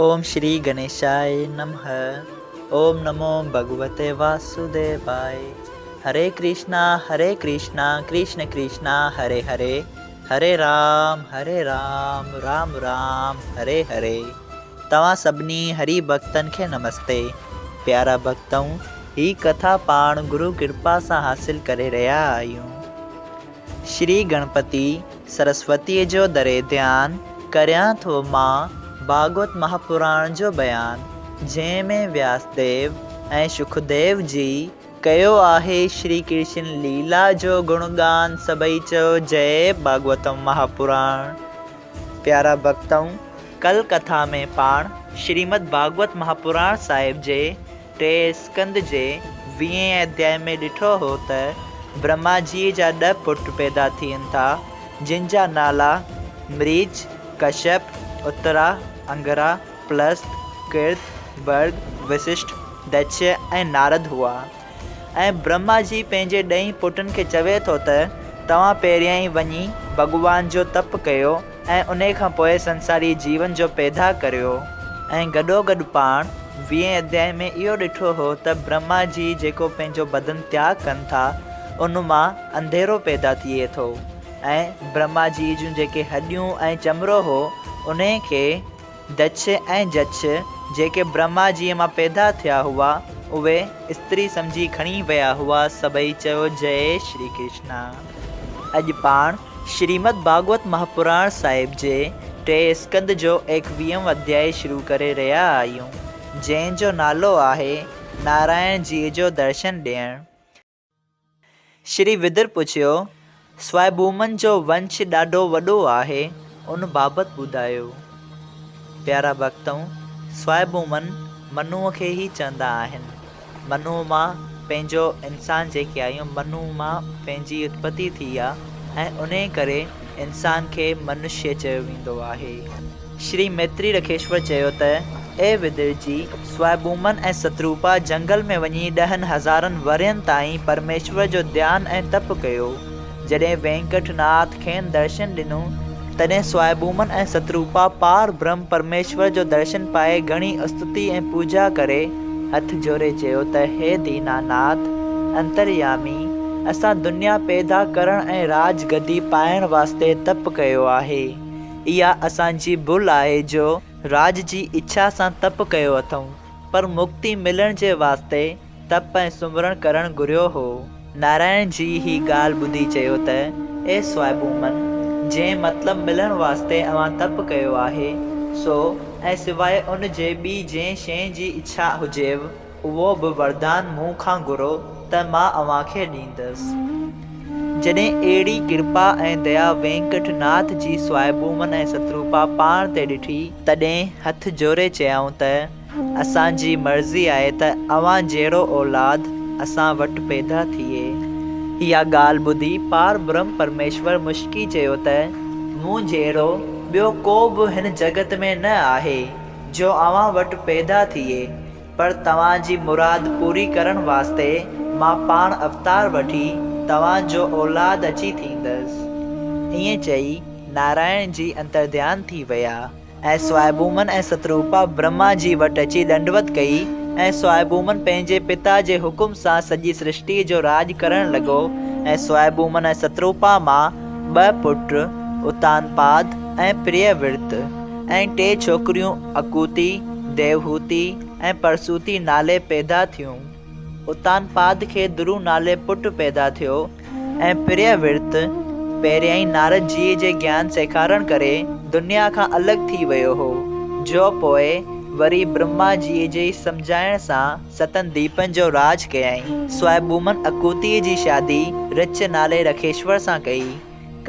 اوم شري گنيشاء نمه اوم نمو ڀڳوتي واسوديواء هري ڪرشنا هري ڪرشنا ڪرشن ڪرشنا هري هري هري رام هري رام رام رام هري هري توهان سڀني هري ڀڳتن کي نمستي پيارا ڀڳتؤ هي ڪٿا پاڻ گرو ڪرپا سان حاصل ڪري رهيا آهيون. شري گڻپتي سرسوتيء جو دري ڌيان ڪريان ٿو مان ڀاڳوت مهاپراڻ جو بيان، جنهن ۾ وياسديو ۽ شڪديو جي ڪيو آهي شري ڪرشن ليلا جو گڻگان سڀئي چئو جئي ڀاڳوتم مهاپراڻ. پيارا ڀڳتؤ! ڪل ڪٿا ۾ پاڻ شريمد ڀاڳوت مهاپراڻ صاحب جي ٽئين اسڪنڌ جي ويهين اڌيائي ۾ ڏٺو هو ته برهما جيء جا ڏهه پٽ پيدا ٿين ٿا، جن جا نالا مريچ، ڪشيپ، اترا، انگرا، پلست، ڪرت، ڀرگ، وسشٺ، دڇ ۽ نارد هئا. ۽ برهما جي پنهنجي ڏهين پٽن کي چوي ٿو ته توهان پهريائين وڃي ڀڳوان جو تپ ڪيو ۽ انهي کان پوء سنساري جيون جو پيدا ڪريو. ۽ گڏوگڏ پاڻ ويهين اڌيائي ۾ اهو ڏٺو هو ته برهما جي جيڪو پنهنجو بدن تياڳ ڪن ٿا ان مان انڌيرو پيدا ٿئي ٿو ۽ برهما جي جون جيڪي هڏيون ۽ چمڙو هو انهي کي دڇ ۽ جڇ جيڪي برهما جيء مان پيدا ٿيا هئا، اهي استري سمجهي کڻي ويا هئا، سڀئي چيو جئي شري ڪرشنا. اڄ پاڻ شريمد ڀاڳوت مهاپراڻ صاحب جي ٽئين اسڪنڌ جو ايڪويهون اڌيائي شروع ڪري رهيا آهيون، جنهن جو نالو آهي نارائڻ جيء جو درشن ڏيڻ. شري ودر پڇيو، سوائبومن جو ونش ڏاڍو وڏو آهي، ان بابت ٻڌايو. پيارا ڀڳتؤ! سوائبومن منوء کي ئي چوندا آهن. منوء مان پنهنجو انسان جيڪي آهيون، منوء مان پنهنجي اتپتي ٿي آ ۽ انهيء ڪري انسان کي منشي چيو ويندو آهي. شري ميتري رکيشور چيو ته، اي ودر جي، سوائبومن ۽ ستروپا جهنگل ۾ وڃي ڏهن هزارن ورهين تائين پرميشور جو ڌيان ۽ تپ ڪيو. جڏهن وينڪٽ ناٿ کين درشن ڏنو، تڏهن سوائبومن ۽ ستروپا پار برهم پرميشور جو درشن پائي گهڻي استتي ۽ پوڄا ڪري، هٿ جوڙي چيو ته هي ديناناٿ، انتريامي، اسان دنيا پيدا ڪرڻ ۽ راڄ گدي پائڻ واسطي تپ ڪيو آهي. اها اسان جي ڀل آهي جو راڄ جي اڇا سان تپ ڪيو اٿئون، پر مڪتي ملڻ جي واسطي تپ ۽ سمرڻ ڪرڻ گهريو هو. نارائڻ جي هي ڳالهه ٻڌي چيو ته، اي سوائبومن! جنهن مطلب ملڻ واسطي اوهان تپ ڪيو آهي، سو ۽ سواء ان جي ٻي جنهن شيء جي اڇا هجيو، اهو به وردان مون کان گهرو ته مان اوهان کي ڏيندس. جڏهن اهڙي ڪرپا ۽ ديا وينڪٽ ناٿ جي سوائبومن ۽ ستروپا پاڻ تي ڏٺي، تڏهن هٿ جوڙي چيائون ته، اسان جي مرضي آهي ته اوهان جهڙو اولاد اسان وٽ پيدا ٿئي. اها ڳالهه ٻڌي پار برهم پرميشور مشڪي چيو ته، مون جهڙو ٻيو ڪو به هن جڳت ۾ نه آهي، جو اوهان وٽ پيدا ٿئي. پر توهان جي مراد پوري ڪرڻ واسطي مان پاڻ اوتار وٺي توهان جو اولاد اچي ٿيندس. ائين چئي نارائڻ جي انترڌيان ٿي ويا ۽ سوائبومن ۽ ستروپا برهما جي وٽ اچي ڏنڊوت ڪئي ۽ سوائبومن پنهنجي پتا جي حڪم سان سڄي سرشٽيء جو راڄ ڪرڻ لڳو ۽ سوائبومن ۽ ستروپا مان ٻه پٽ اتانپاد ۽ پريه ورت ۽ ٽي ڇوڪريون اڪوتي، ديوهوتي ۽ پرسوتي نالي پيدا ٿيون. اتان پاد کي درو نالي پٽ پيدا ٿيو ۽ پريه ورت پهريائين نارد جيء جي گيان سيکارڻ ڪري دنيا کان الڳ ٿي ويو هو، جو پوء وري برهما جيء جي سمجهائڻ سان ستن ديپن جو راڄ ڪيائين. سوائبومن اڪوتيء جي شادي رچ نالي رکيشور سان ڪئي.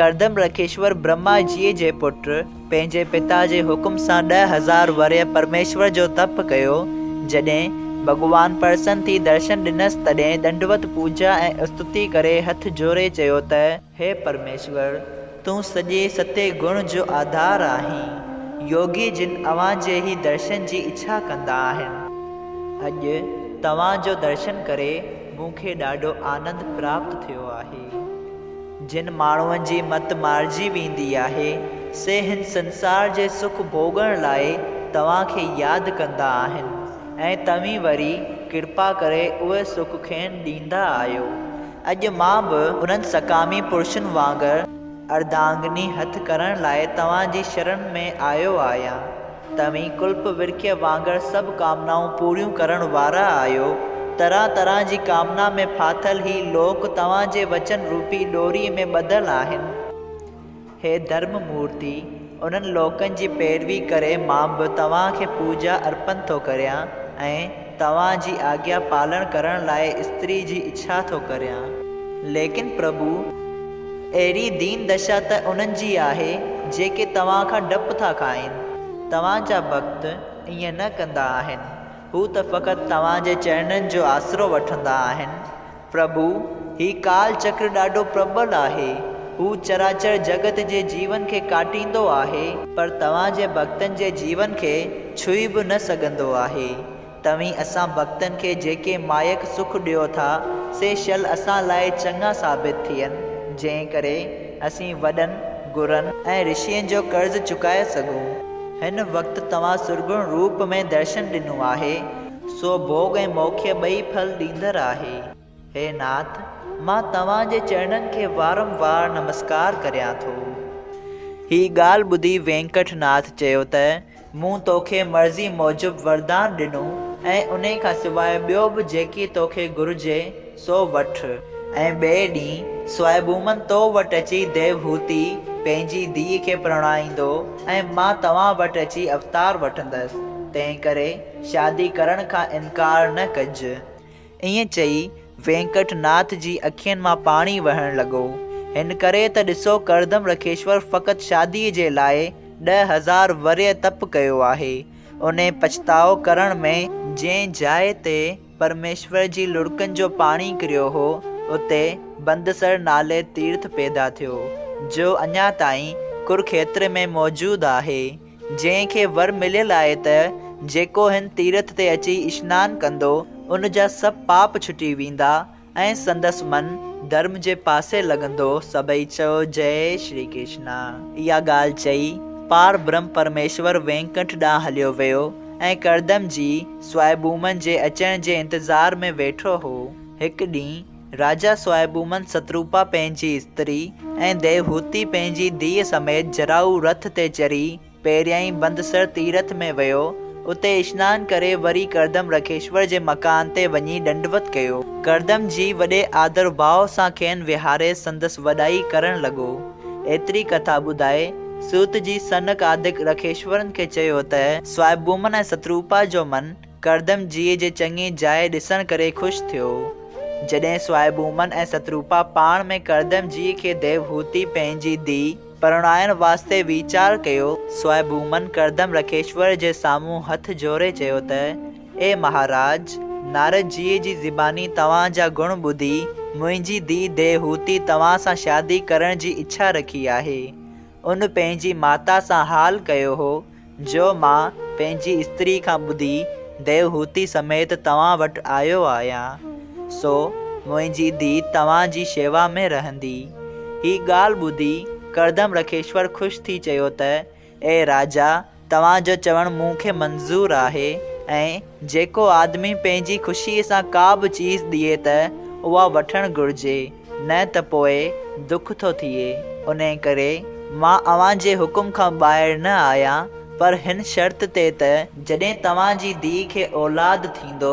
ڪردم رکيشور برهما جيء جي پٽ، پنهنجي پتا جي حڪم سان 10,000 ورهيه پرميشور جو تپ ڪيو. جڏهن ڀڳوان پرسن ٿي درشن ڏنس تڏهن ڏنڊوت پوڄا ۽ استتي ڪري هٿ جوڙي چيو ته. هي پرميشور! تون سڄي ستي گڻ جو آڌار آهين. يوگي جن اوهان جي ئي درشن جي اڇا ڪندا آهن. اڄ توهان جو درشن ڪري مون کي ڏاڍو آنند پراپت ٿيو آهي. جن ماڻهن جي مت مارجي ويندي آهي، سي هن سنسار جي سک ڀوڳڻ لاء توهان کي ياد ڪندا آهن ۽ توهين وري ڪرپا ڪري اهي سک کين ڏيندا آهيو. اڄ مان به انهن سڪامي پرشن وانگر ارڌانگني هٿ ڪرڻ لاء توهان جي شرڻ ۾ آيو آهيان. توهين ڪلپ ورکيه وانگر سڀ ڪامنائون پوريون ڪرڻ وارا آهيو. طرح طرح جي ڪامنا ۾ ڦاٿل هي لوڪ توهان جي وچن روپي ڏوريء ۾ ٻڌل آهن. هي ڌرم مورتي، انهن لوڪن جي پيروي ڪري مان به توهان کي پوڄا ارپن ٿو ڪريان ۽ توهان جي آگيا پالڻ ڪرڻ لاء استري جي اڇا ٿو ڪريان. ليڪن پرڀو، اهڙي دين دشا ته انهن جي آهي، جيڪي توهان کان ڊپ ٿا کائين. توهان جا ڀڳت ائين نه ڪندا آهن. هو ته فقط توهان جي چرڻن جو آسرو وٺندا آهن. پرڀو، هي ڪال چڪر ڏاڍو پرٻل آهي. هو چراچر جڳت جي جيون کي ڪاٽيندو آهي، پر توهان جي ڀڳتن جي جيون کي ڇهي به نه سگهندو آهي. توهين اسان ڀڳتن کي جيڪي مايڪ سک ڏيو ٿا، سي شل اسان لاء چڱا ثابت ٿين، جنهن ڪري اسين وڏن، گرن ۽ رشين جو قرض چڪائي سگهون. هن وقت توهان سرگڻ روپ ۾ درشن ڏنو آهي. سو ڀوڳ ۽ موکيه ٻئي ڦل ڏيندڙ آهي. هي ناٿ! مان توهان جي چرڻن کي وارم وار نمسڪار ڪريان ٿو. هي ڳالهه ٻڌي وينڪٽ ناٿ چيو ته، مون توکي مرضي موجب وردان ڏنو ۽ انهي کان سواء ٻيو به جيڪي توکي گهرجي سو وٺ. ۽ ٻئي ڏينهن سوائبومن تو وٽ اچي ديوهوتي پنهنجي ڌيء کي پرڻائيندو ۽ مان توهان وٽ اچي اوتار وٺندس، تنهنڪري شادي ڪرڻ کان انڪار نه ڪج. ائين چئي وينڪٽ ناٿ جي اکين مان پاڻي وهڻ لڳو. هن ڪري ته ڏسو ڪردم رکيشور فقط شاديء جي لاء 10,000 ورهيه تپ ڪيو آهي. انهي پڇتاء ڪرڻ ۾، جنهن جاء تي پرميشور جي لڙڪن جو پاڻي ڪريو هو، اتي بندسر نالي تيرٿ پيدا ٿيو، جو اڃا تائين ڪرکيتر ۾ موجود آهي. جنهن کي ور مليل آهي ته جيڪو هن تيرٿ تي اچي اشنان ڪندو، ان جا سڀ پاپ ڇٽي ويندا ۽ سندس من ڌرم جي پاسي لڳندو. سڀئي چئو جئي شري ڪرشنا. اها ڳالهه چئي پار برهم پرميشور وينڪنٺ ڏانهن هليو ويو ۽ ڪردم جي سوائبومن جي اچڻ جي انتظار ۾ ويٺو هو. هڪ ڏينهن راجا سوائبومن ستروپا پنهنجي استري ۽ ديوهوتي پنهنجي ڌيء سميت جرائو رٿ تي چڙهي پهريائين بندسر تيرٿ ۾ ويو، اتي اشنان ڪري وري ڪردم رکيشور جي مڪان تي وڃي ڏنڊوت ڪيو. ڪردم جي وڏي آدر ڀاء سان کين ويهاري سندس وڏائي ڪرڻ لڳو. ايتري ڪٿا ٻڌائي، سوت جي سنڪ آدڪ رکيشورن کي چيو ته، سوائبومن ۽ ستروپا جو من ڪردم جيء جي چڱي جاء ڏسڻ ڪري خوش ٿيو. جڏهن سوائبومن ۽ ستروپا پاڻ ۾ ڪردم جيء کي ديوهوتي پنهنجي ڌيء پرڻائڻ واسطي ويچار ڪيو، سوائبومن ڪردم رکيشور جي سامهون هٿ جوڙي چيو ته، اي مهاراج! نارد جيء جي زباني توهان جا گڻ ٻڌي منهنجي ڌيء ديوهوتي توهان سان شادي ڪرڻ جي اڇا رکي آهي. ان پنهنجي ماتا سان حال ڪيو هو جو مان پنهنجي استري کان ٻڌي ديوهوتي سميت توهان وٽ آيو آهيان، سو منهنجي ڌيء توهان جي شيوا ۾ رهندي. هي ڳالهه ٻڌي ڪردم رکيشور خوش ٿي چيو ته، اي راجا! توهان جو چوڻ مون کي منظور آهي ۽ جيڪو آدمي پنهنجي خوشيء سان ڪا به چيز ڏئي ته اها وٺڻ گهرجي. نه ته پوء دک ٿو ٿئي. انهيء ڪري مان اوهان جي حڪم کان ٻاهر نه آهيان، پر هن شرط تي ته جڏهن توهان جي ڌيء کي اولاد ٿيندو،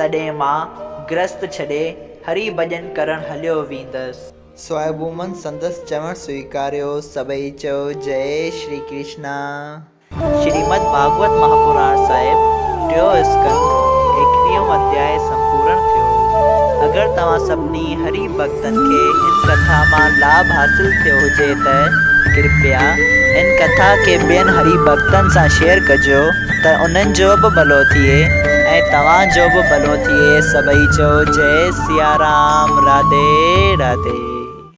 تڏهن مان گرهست ڇڏي هري ڀڄن ڪرڻ هليو ويندس. سوائبومن سندس چوڻ سويڪاريو. سڀئي چئو جئي شري ڪرشنا. شريمد ڀاڳوت مهاپراڻ صاحب ٽيون اسڪنڌ ايڪويهون اڌياء سمپورڻ ٿيو. اگر توهان سڀني هري ڀڳتن کي هن ڪٿا مان لاڀ حاصل ٿيو هجي ته ڪرپيا هن ڪٿا کي ٻين هري ڀڳتن سان شيئر ڪجو ته انهن جو به ڀلو ٿئي ۽ توهان جو به ڀلو ٿئي سڀئي چئو جئي سيارام راڌي راڌي.